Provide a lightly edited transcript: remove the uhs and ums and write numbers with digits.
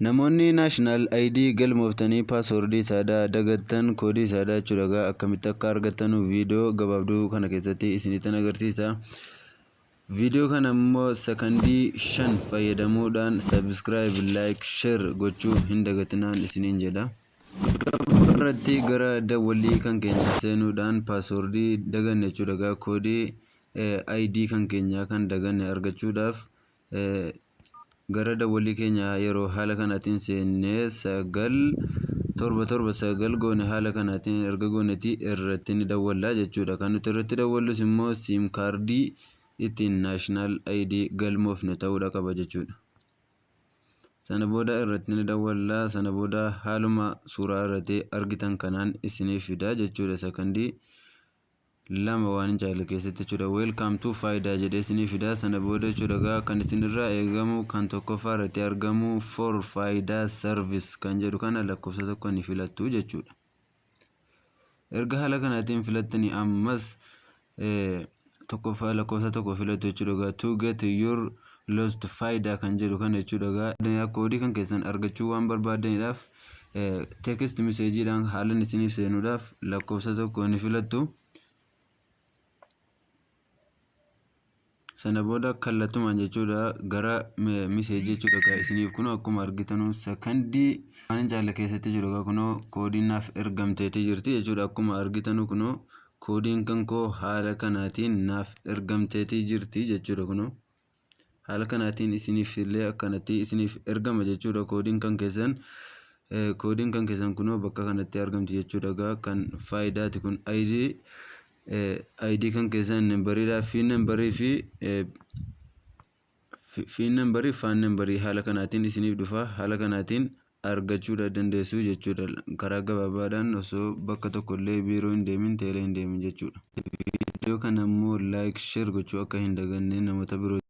Namoonni National ID galmooftanii passwordii isaa dagattan, koodii isaa jechuudha, akkamitti akka argattan viidiyoo gabaabduu kana keessatti isinittan agarsiisa. Viidiyoo kana immoo sakandii 5 fayyadamuudhaan subscribe, like, share gochuu hin dagatinaan isiniin jedha. Irratti gara dawwallii kan keenya seenuudhaan passwordii daganne jechuudha, koodii ID kan keenyaa kan daganne argachuudhaaf gara dawwallii keenya yeroo haala kanaatiin seennee 9779 goone, haala kanaatiin erga goonetti irratti ni dawwallaa jechuudha. Kan nuti irratti dawwallus immoo SIM cardii ittiin National ID galmoofne ta'uudha qaba jechuudha. Sana booda irratti ni dawwallaa. Sana booda haaluma suuraa irratti argitan kanaan isiniif fida jechuudha. Sakandii 2 waan hin caalle keessatti jechuudha. "Welcome to Faayidaa" jedhee isinii fida. Sana booda jechuudha gaa kan isinirraa eegamu kan tokkoffaa irratti argamu "For Faayidaa Service" kan jedhu kana lakkoofsa 1 ni filattu jechuudha. Erga haala kanaatiin filattanii ammas tokkoffaa lakkoofsa 1 filattu jechuudha gaa, "To get your lost Faayidaa" kan jedhu kana jechuudha gaa. Koodii kan keessan argachuu waan barbaadaniidhaaf, text messageiidhaan haalan isinii seenuudhaaf lakkoofsa 1 ni filattu. Sana booda kallattumaan jechuudha gara messageii jechuudha gaa isiniif kunoo akkuma argitanu sakandii waan hin caalle keessatti jechuudha kunoo koodiin naaf ergamteetii jirti jechuudha. Akkuma argitanu kunoo koodiin kan koo haala kanaatiin naaf ergamteetii jirti jechuudha. Kunoo haala kanaatiin isiniif illee akkanatti isiniif ergama jechuudha koodiin kan keessan. Koodiin kan keessan kunoo bakka kanatti argamti jechuudha gaa. Kan Faayidaati kun. ID kan keessan numberiidhaa fi numberii fi FIN numberii, FAN numberii haala kanaatiin isiniif dhufa. Haala kanaatiin argachuudha dandeessu jechuudha, karaa gabaabaadhaan, osoo bakka tokkollee biiroo hin deemin, teelee hin deemin jechuudha. Viidiyoo kana immoo like, share gochuu akka hin daganne namoota biroo.